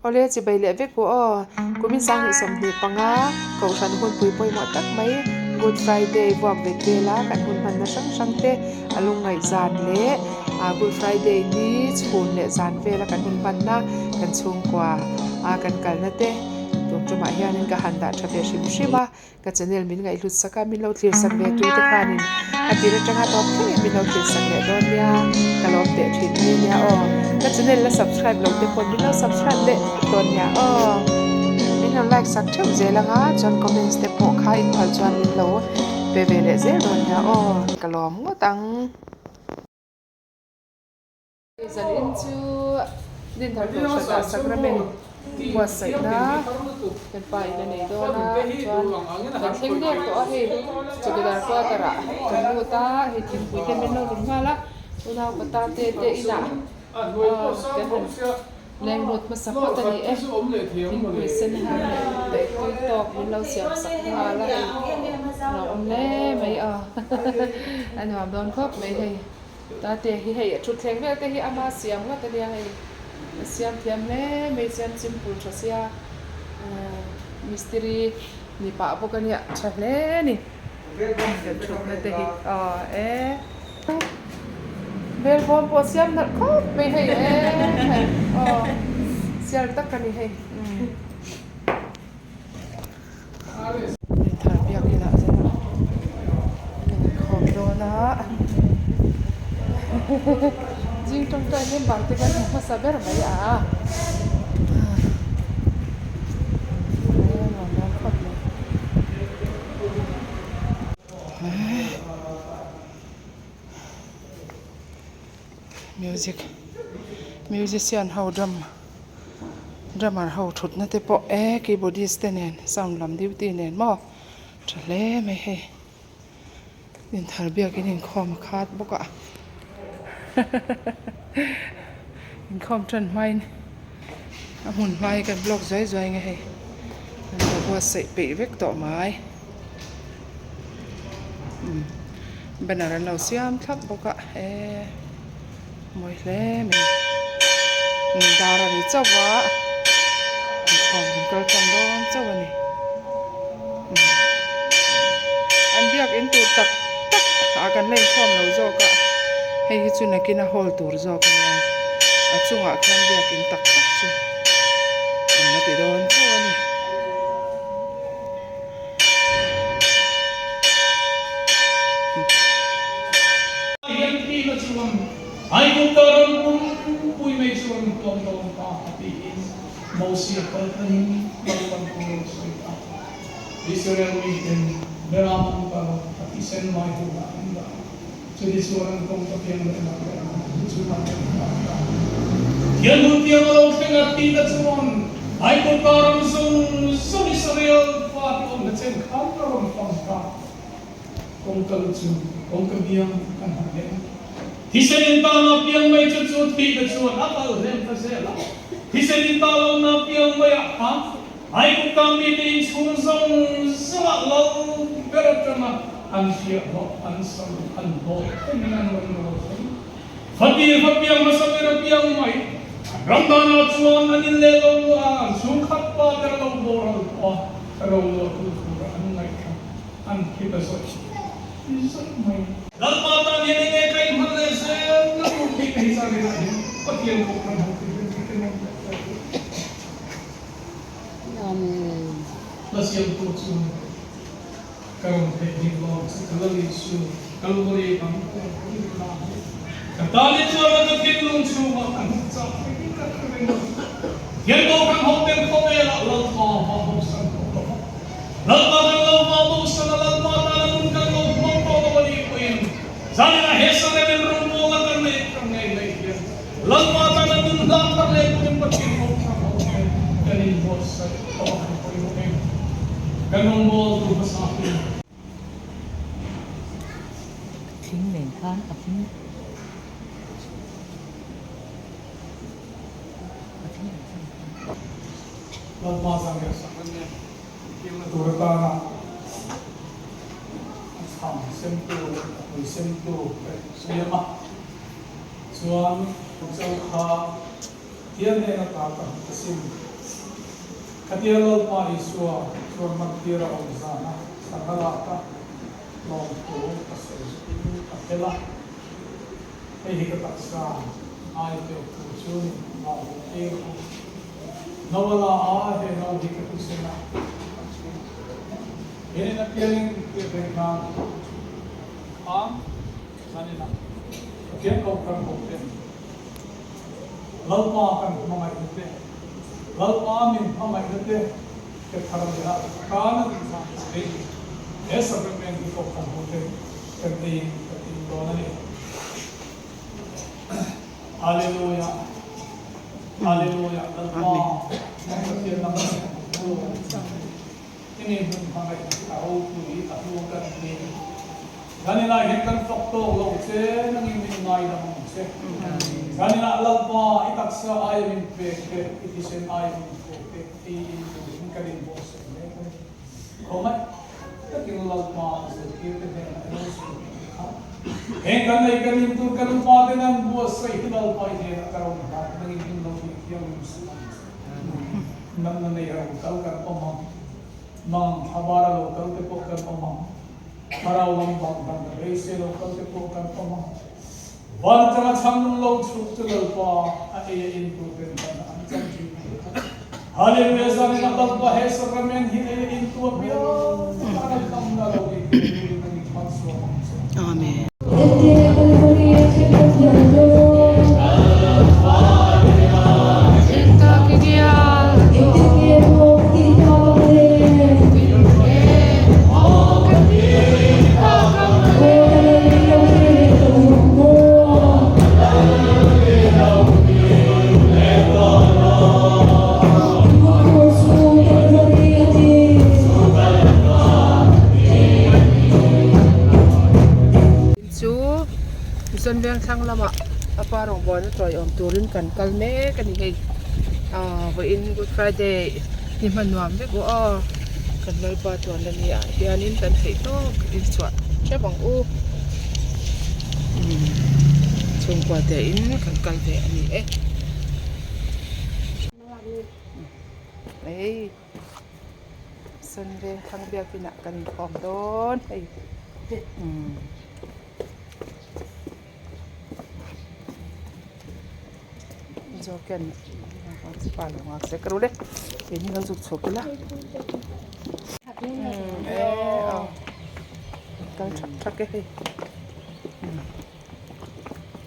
Awle chibai leh vek u aw. Kumin 2025 Kohhran hunpui pawimawh tak mai Good Friday vuak vet vela kan hun hmanna hrang hrang te a lungngaih zan leh Good Friday ni chhun leh zan vela kan hun hmanna kan chhungkua a kan kalna te tun tumah hianin ka han dah tha ve hrim hrim a. Ka channel min ngaihhlut sak a, min lo thlir sak ve tute khanin a tir atanga tawp thlengin min lo thlir sak leh dawn nia, ka lawm teh thin mai nia aw. Ka channel la subscribe lo te pawh min lo subscribe leh dawn nia aw. Min lo like sak theuh zel anga chuan comments te pawh kha in phal chuan min lo pe ve leh zel dawn nia aw, ka lawm ngawt ang. Zan in chu Dinthar Kohhranah Sacrament buatsaihna kan pa in a nei dawn a, chuan kan thleng der tawh a hei chawkidar quarter ah kan lut a, hei thingpui te min lo lum nghal a, unau pata te te inah kan han leng lut hmasa phawt a ni e, thingpui sen hang leh daih tui tawk min lo siam sak nghal a hei a awm hle mai a, a nuam dawn khawp mai hei. Tate hi hei a thutthleng vel te hi ama siam ngawt a nia hei a siam thiam hle mai siam simple tha sia mistiri ni pah bawk a nia tha hle a ni kan thutna te hi aw e bel bawm pawh siam nalh khawp mai hei e hei aw sial tak a ni hei. Thar biak inah chuan kan inkhawm dawn a zing tawngtai member te kan hmu hmasa ber mai a nuam dawn khawp mai. Music musician ho drum drummer ho thutna te pawh e keyboardist te nen sound lam duty nen maw tha hle mai hei inthar biakin inkhawm a khat bawk a inkhawm tan hmain a hmun hmai kan block zuai zuai nge hei an lo buatsaih peih vek tawh mai. Banner an lo siam thlap bawk a eee mawi hle mai dar a ri chauh a inkhawm an kal tan dawn chauh a ni an biak in tur tak tak ah kan la inkhawm lo zawk a hei hi chu nakin a hall tur zawk a nia a chungah khian biak in tak tak chu an la ti dawn chauh a ni. Hian thihna chuan Aigupta ram pumpui mai chu rawn tuam dawn ta a tiin Mosia kal thlangin Lalpan thu lo sawi ta. Israel miten Beram an kal a thisen mai hunah an dah. Chutichuan an kawng ka piang leh nang leh nang hi chu an en ta ta. Thian hun tiang a lo thleng a tihna chuan Aigupta ram zawng zawng Israel fate awmna chen khan a rawn fang ta. Kawngka lu chu kawngka biang kan han leng a. Thisen in tana piang mai chu chu thihna chuan a kal hlem ta zel a. Thisen in ta lohna piang maiah khan Aigupta mite inchhung zawng zawngah lo ber atanga an hriahhlawh, an sam, an hlawh thlengin an rawn rawl thleng. Fatir va piang hmasa ber a piang mai. An ram danah chuan an in leh lo luah a, an chhungkhat pa ber lo boral tawh a, ro luahtu tura an ngaihthla, an thi ta zawih zawih mai. Lalpa tan hian enge ka inhman leh zel na tur tih ka hi chuan rinah hian Pathian kohhran ho thil hian thil engawm leh zel tur. Hla siamtu chuan ka rawn theih hnik lo che ka la Isu Kalvari bang te hi ka hi ka tan i chuan ka thinlung chhungah ka hnuk chak thei ka hre reng a Thian Kohhran ho ten khawvelah Lalpa va bosan tawh lo va Lalpa kan lo va bosan a Lalpa tana nun kan lo hmang tawh lo a nih pawhin zaninah he Saremin rawngbawla kan neih ka ngei mai hian Lalpa tana nun hlang thar leh turin Pathian ho thar ho te kan inbuatsaih tawh a han pawimawh em? Kan rawngbawltu hmasa hi. Thing nen khan a hming a thing an chhan khan. Lalpa zan leh sak an nia himna tur atana a chham semtu leh a pui semtu te siam a. Chuan Chau kha Pathian hnena ta ka hmu ta sin. Khatia Lalpa Isua chuan hmantir a awm zana sangha lak a lawmthu a sawi zutin a fel a. Hei hi ka taksa ai pek tur chu ni mah vawng ei rawh u. No a la a, he no hi ka thisen a. Hinin a piangin tih reng nan ang zanin a Pathian ko kan ho ten Lalpa kan hmangaihna te, Lalpa min hmangaihna te ke thar leh a tan a nih vang chuan he sacrament hi kohhran ho ten kan eiin kan in dawn a ni. Hallelujah Hallelujah Lalpa nang Pathian nang kan hmu. I mi hmun hmangaihna hi a ropui a hnu kan ni. Zaninah hian kan fak tawk lo che, nangin min ngaidam ang che. Zaninah Lalpa i taksa aia min pek te, i thisen aia min pek te eiin turin kan inbuatsaih mek a ni. Khawngaih takin Lalpa zirtirte hnenah i lo sawi tih kha. Heng kan nei kan in tur kan upa ten an buatsaih hi Lalpa i hnenah ka rawn hlan nangin min lo tih thianghlim sak ang che. Natna nei a lo kal kan awm ang, mang thlabar a lo kal te pawh kan awm ang, thlarau lam bang dan a beisei lo kal te pawh kan awm ang. Van atanga chhang nung lo chhuk chu Lalpa a ei a in tur ten dan an chan thin a ni a. Hallelujah zanin a Lalpa he sacrament hi ei a in tu apiang tan a damna lo ni thei turin a ni malsawm ang che. Amen. Chu Zawn veng thlang lamah a pa rawngbawlna tawiawm turin kan kal mek a ni hei aaa vawiin good friday ni hman nuam vek u aw kan lalpa chuan la ni ah hianin kan theih tawk in chhuah hrep ang u chhungkua te in kan kal ve a ni e. Sawn veng thlang biakin ah kan inkhawm dawn hei umm zawk hian pa lo nghak se ka ru le keini lo zuk chhuk ila umm e aw kal thak thak e hei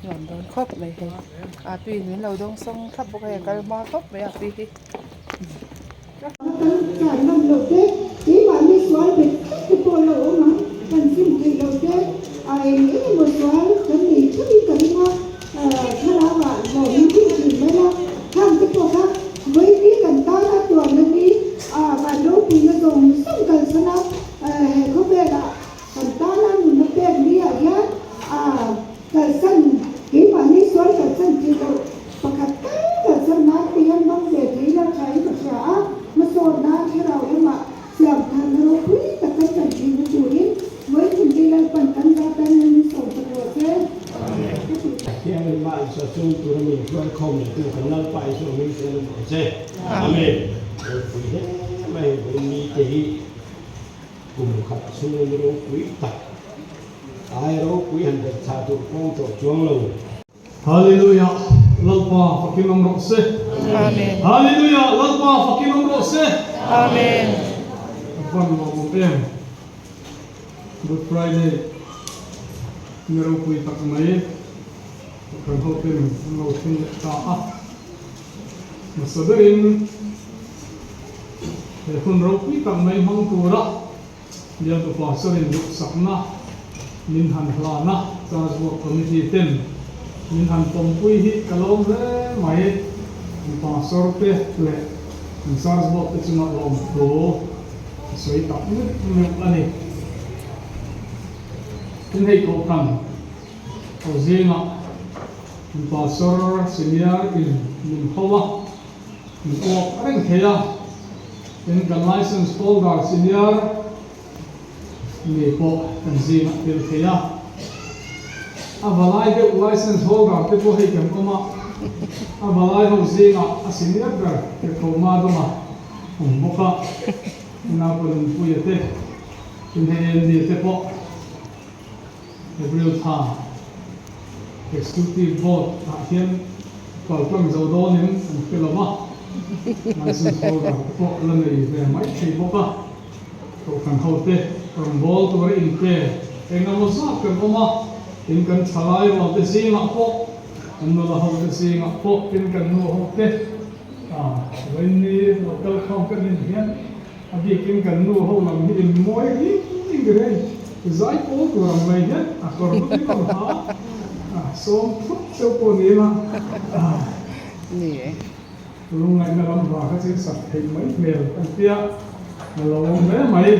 nuam dawn khawp mai hei a tui in min lo dawng sawng thlap bawk a hei a kal hma khawp mai a tui hi. Kan kai ngam loh te, keimahni sual bet tlat te pawh lo awm ang, kan sim theih loh te, a eng eng emaw sual kan nei theuhin ka ring a, thlarauah hlawh min tih thin mai a, khang te pawh kha vawikhi kan tana tuarna ni van ropuina zawng zawng kalsan a, he khawvelah kan tana nunna pek ni ah hian kalsan keimahni sual kalsan theih loh pakhat tal kalsan nan te hian hmang ve thei ila tha in ka hria a, hmasawn nan thlarau lamah siam tharna ropui tak kan chan theihna turin Vawikhinti Lalpan kan zatan min sawm tak rawh se. Ka ti. Pathian in mah Isua chung tura min hruai khawm leh tu kan Lalpa Isua hming chuan a mawh che. Amen. Ropui hle mai vawiin mite hi. Kum khat chhungin ropui tak ai ropui han belh chah tur kawng tawh chuang lo. Hallelujah Lalpa fakin awm rawh se. Amen. Hallelujah Lalpa fakin awm rawh se. Amen. A van lawmawm em. Good Friday ni ropui tak mai kan hoten an lo thleng leh ta a. Hmasa berin he hun ropui tak mai hmang tura Bialtu Pastor-in duhsakna min han hlan a, Church Work Committee ten min han pawmpui hi ka lawm hle mai. Kan Pastor te leh kan Church Board te chungah lawmthu a sawi tak meuh meuh a ni. Tin hei kohhran ho zingah kan Pastor Senior in min ho a. Min uap reng thei a, tin kan license holder senior mi pawh kan zingah tel thei a. A valai deuh license holder te pawh hei kan awm a. A valai ho zingah a senior ber Tirhkoh Madawma awm bawk a, Inaupa Nunpuia te, Inhei Andy te pawh April thla Executive Board ah hian kal tlang zo dawnin an hre lo va, License holder te pawh la nei ve mai thei bawk a, Kohhran hote rawngbâwl tura inpe eng emaw zat kan awm a, tin kan thalai rualte zingah pawh, kan nula hote zingah pawh, tin kan nu hote vawiinni lo kal khawm kan en hian a bikin kan nu ho lam hi inmawi ring ring reng zai pawl tur ang mai hian a kawr dum in rawn ha a, sawm thut cheu pawh ni ila. Lungngaihna ram hla kha chu sak theih mai hmel kan tia a lo awm hle mai.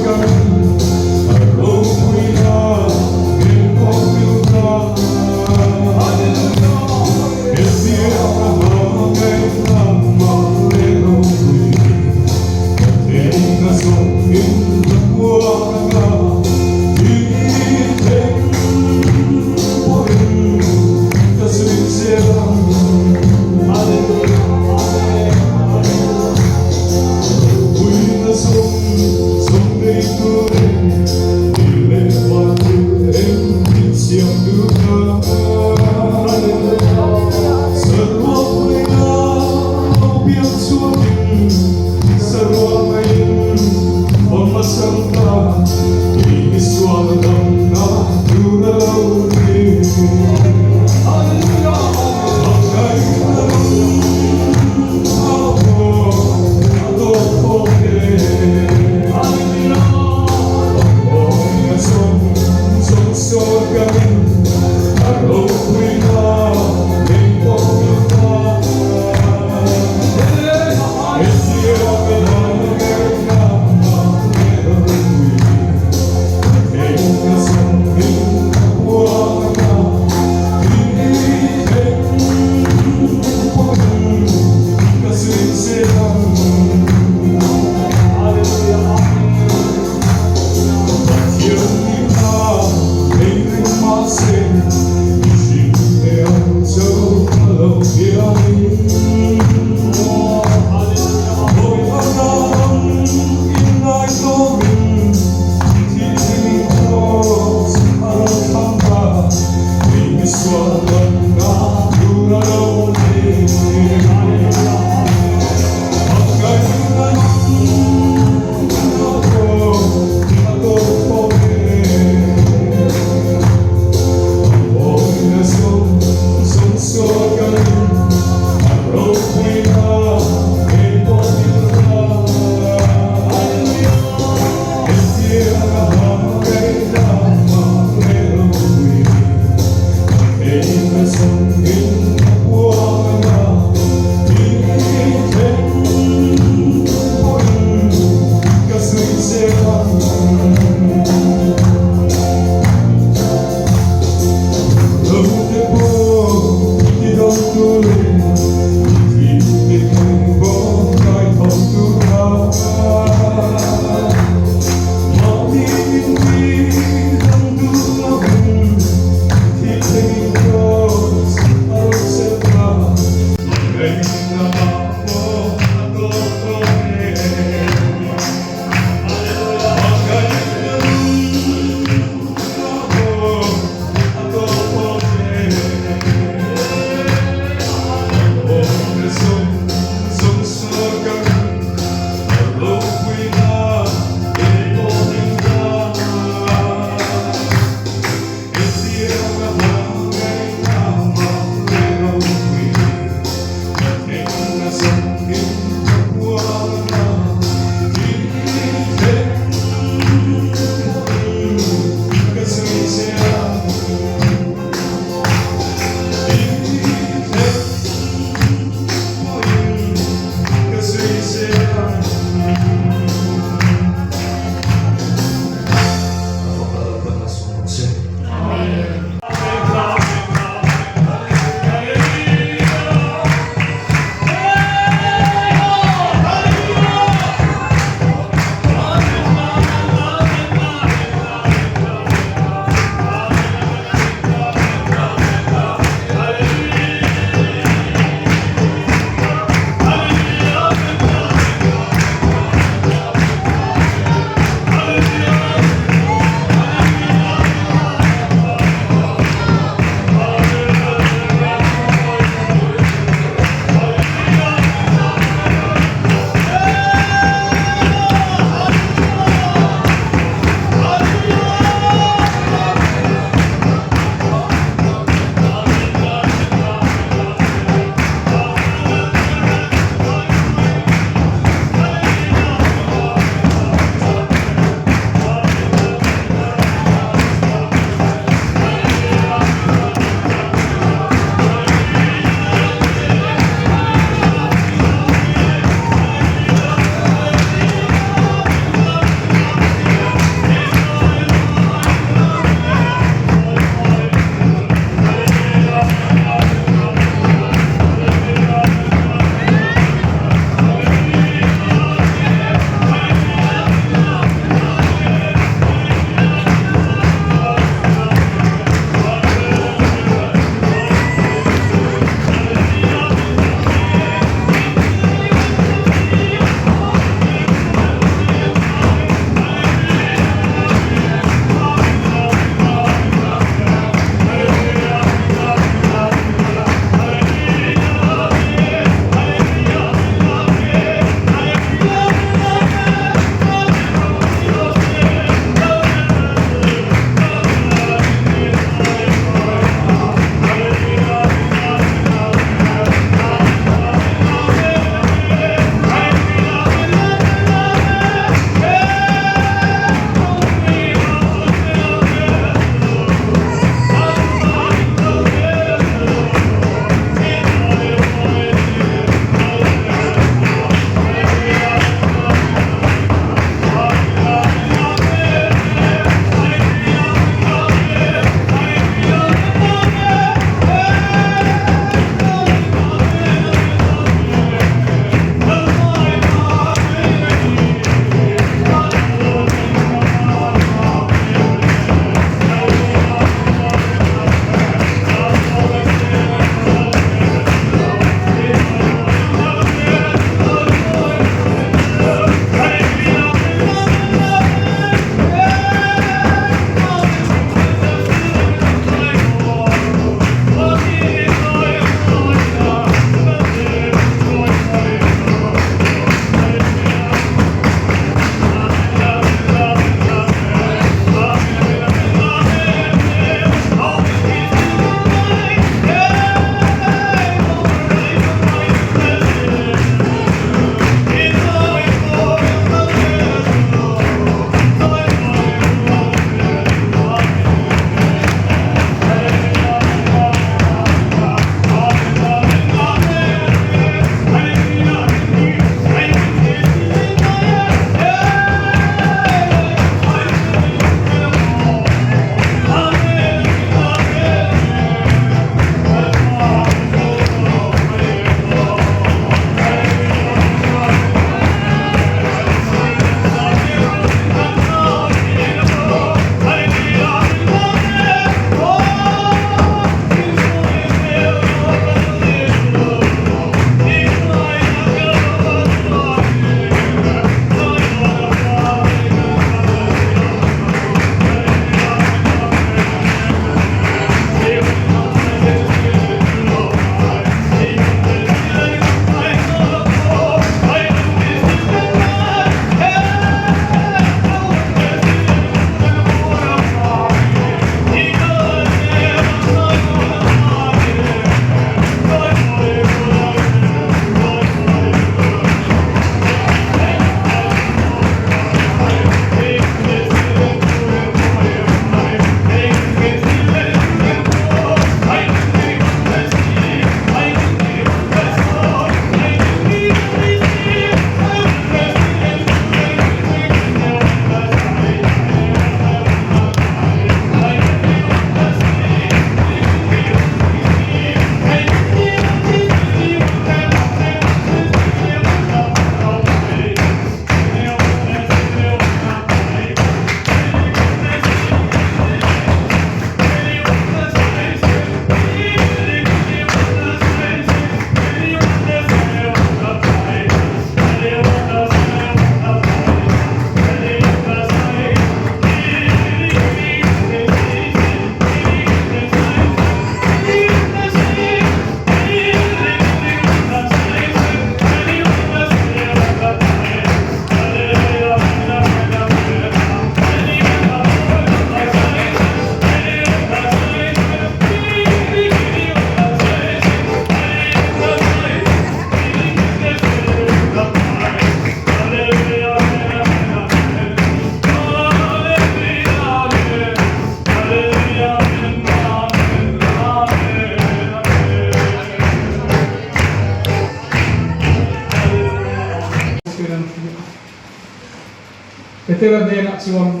Petera hnenah chuan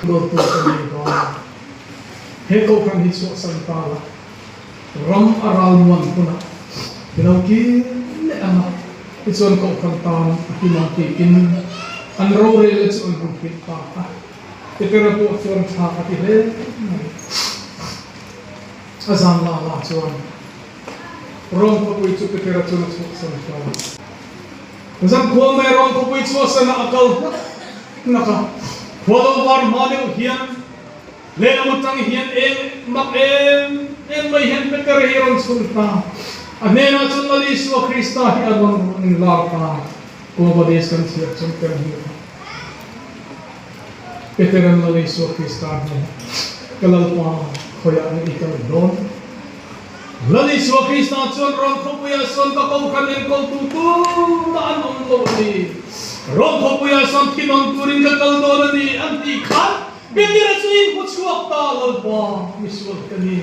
Dawttu ka nei dawn a, he kohhran hi chhuahsan ta la, ram a ral muan hunah i lo kir leh ang a, tichuan kohhran tan a him ang tiin an rorelna chu an han hrilh ta a. Petera pawh chuan tha a ti hle mai. A zan la la chuan Rom khawpui chu Petera chuan a chhuahsan ta a. Zankhua mai Rom khawpui chhuahsana a kal hnak hnak a, khua lo var hma deuh hian lehlam atang hian eng mak em em mai hian Petera hi a rawn chhun ta. A hnenah chuan Lal Isua Krista hi a rawn lar ta. Kawbades kan chhiar chuan kan hmu a. Peteran Lal Isua Krista hnenah, Ka Lalpa, khawiah nge i kal dawn? Lal Isua Krista chuan Rom khawpuiah sawn ka kohhran enkawltu tumah an awm lo a ni. Rom khawpuiah sawn thinawn turin ka kal dawn a ni, an tih khan Petera chu in hmu chhuak ta, Lalpa, misual ka ni.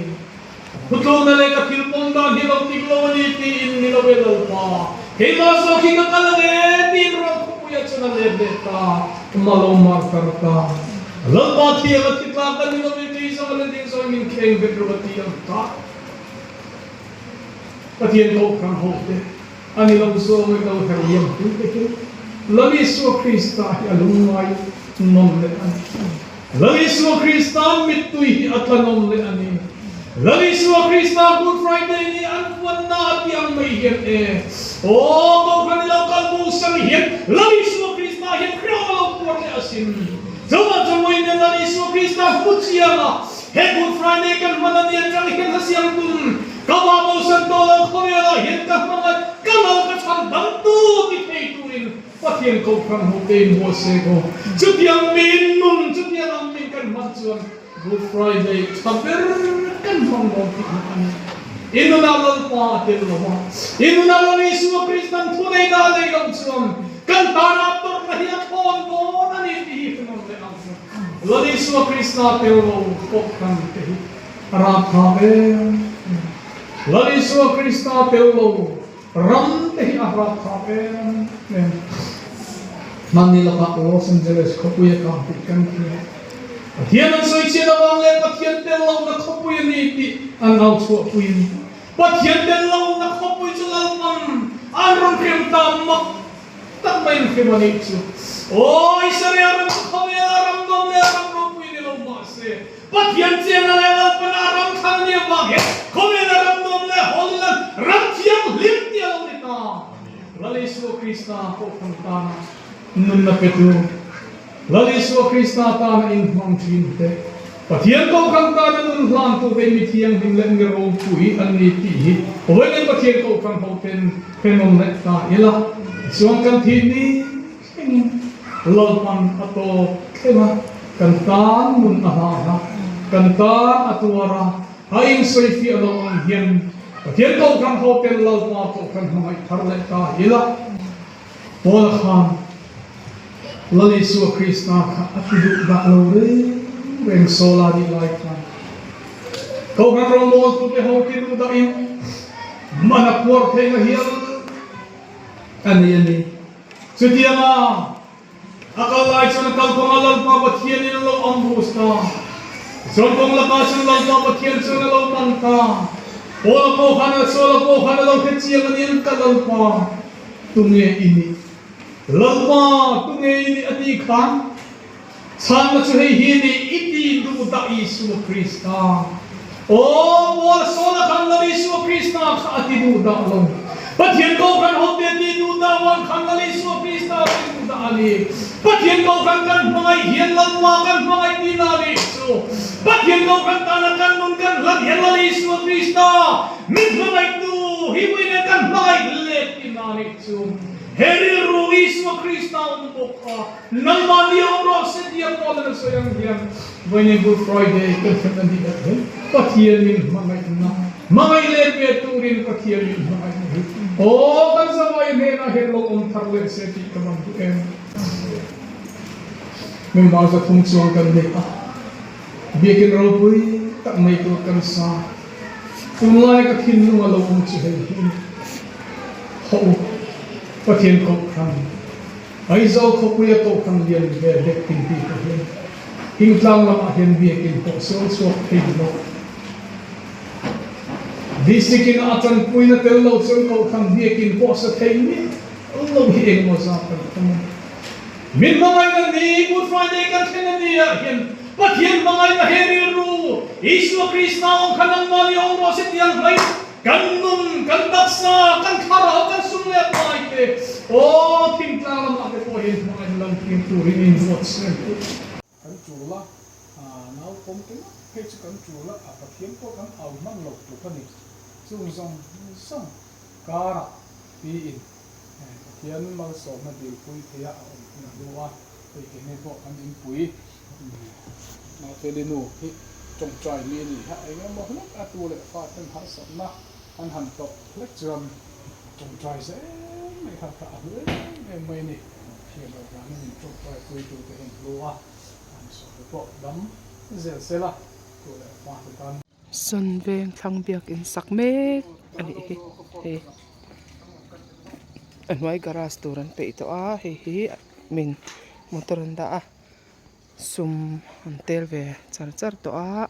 Thutlukna leh ka thil pawm dan hi lo tik lo a ni tiin ni lo e Lalpa, keimah zawk hi ka kal ang e tiin ram khawpuiah chuan a let leh ta, ma lo mar tar ta. Lalpa thiang a thi tlak a ni lo e kei zawng a la ding zawng min kheng bet rawh a ti ang ta. Pathian kohhran ho te a ni lo zawng e lo her liam tu te hi Lal Isua Krista hi a lungngai nawm leh a ni. Lal Isua Krista mittui hi a tla nawm leh a ni. Lal Isua Krista Good Friday ni an puanna a ti ang mai hian e. Aw, Kohhran i lo kal bu sang hian Lal Isua Krista hian hrehawm a lo puar leh asin. Chuvang chuan vawiin Lal Isua Krista hmu chiang a, he Good Friday kan hman a ni atang hian hasiang tum ka va bosan tawh lo khawvelah hian ka hmangaih ka lo ka chhan dam tu ti thei turin Pathian Kohhran ho te in huat se ko. Chutiang min nun, chutiang ang min kan hman chuan Good Friday tha ber kan hmang dawn tih na a ni. I nunah Lalpa a tel lo a, i nunah Lal Isua Kristan thu nei dah nei lo chuan kan tana tawrhna hi a thawn dawn a ni tih hi hre nawn leh ang chu. Lal Isua Krista tel lo Kohhran te hi a rapthlak em em. Lal Isua Krista tel lo Ram te hi a hrap thlak em em. Hmanni lakah Los Angeles khawpui a kang tih kan hria. Pathian an sawi chian avang leh Pathian tel lohna khawpui a ni tih an au chhuahpuiin Pathian tel lohna khawpui chu Lalpan an rawn hrem ta mak tak maiin hrem a nih chu. Aw Israel ram chu khawvela ram nuam leh ram ropui ni lo mahse Pathian chianna leh Lalpana ram thlang a nih avang hian khawvela ram nuam leh Holy Land ram thianghlim tih a lo ni ta. Lal Isua Krista Kohhran tana nunna petu, Lal Isua Krista tana inhmang thin te, Pathian Kohhran tana nun hlantu te mi thianghlim leh mi ropui an ni tih hi vawiin Pathian Kohhran hoten hrenawn leh ta ila, tichuan kan thih ni Thlengin Lalpan a tawp thleng a, kan tan nun a hlan a, kan tan a tuar a, a insawifiah lo ang hian Pathian Kohhran hoten Lalpa Kohhran hmangaih thar leh ta ila, Paula khan Lal Isua Krista kha a ti duh dah lo reng reng Saula nih lai khan Kohhran rawngbawltute ho ti duh dahin man a phuar theihna hial a nei a ni. Chutianga a kal lai chuan a kalkawngah Lalpa Pathianin a lo ambush ta. Tichuan kawng lakah chuan Lalpa Pathian chuan a lo man ta. Paula pawh khan a Saula pawh khan a lo hre chiang a ni an ka Lalpa, tunge i nih? Lalpa, tunge i nih? a tih khan chhanna chu hei hi a ni, I ti duh dah Isua Krista. Aw, Paula Saula khan Lal Isua Krista kha a ti duh dah lo. Pathian Kohhran hote ti duh dah vang khan Lal Isua Krista a ti duh dah a ni. Pathian Kohhran kan hmangaih hian Lalpa kan hmangaih tihna a nih chu. Pathian Kohhran tana kan nun kan hlat hian Lal Isua Krista min hmangaihtu hi vawiin kan hmangaih let tihna a nih chu. He rilru Isua Krista awm bawk a. Nangmah ni awm rawh se tia Paul an a sawi ang hian vawiin Good Friday kan hriat a nih tak hian Pathian min hmangaihna, hmangaih leh pe turin Pathian min hmangaihna hi aw kan zavai hnenah hian lo awm thar leh se tih ka van duh em. Member 300 chuang kan nei a, biakin ropui tak mai tur kan sa. Tunlai ka thinlung a lo awm chu hei hi hawh u Pathian Kohhran. Aizawl khawpuia kohhran lian ve dek tin bikah hian Hingtlang lamah hian biakin pawh sual chhuak thei lo. District in a tanpuina tel lo chuan kohhran biakin pawh sa thei miah lo hi engemaw zat kan awm a. Min hmangaihna ni Good Friday kan thlen a ni ah hian Pathian hmangaihna he rilru Isua Krista awm kha nangmahni awm rawh se tiang hlai kan nun, kan taksa, kan thlarau, kan sum leh pai te aw thingtlang lamah te pawh hian hmangaihna lam thlir turin in ruat sel u. Kan tul a, naupawm te ngawt phei chu kan tul a, Pathian pawh kan au hman lo tluk a ni. Chung zawng zawng karah tiin Pathian malsawmna dilpui theia a awm hi a hlu a, hei keini pawh kan inpui Nauteli nu hi tawngtai mi a ni a, eng emaw hlek a tu leh fa ten harsatna an han tawh hlek chuan tawngtai zel mai kha kha a hlu em em mai a ni. Thiam loh vangin min tawngtai puitute hi an hlu a, an sawi pawh dam zel sela tu leh fa te tan. Sawn veng thlang biak in sak mek a nih hi hei a hnuai garage tur an peih tawh a hei hi min motor an dah a sum an tel ve char char tawh a.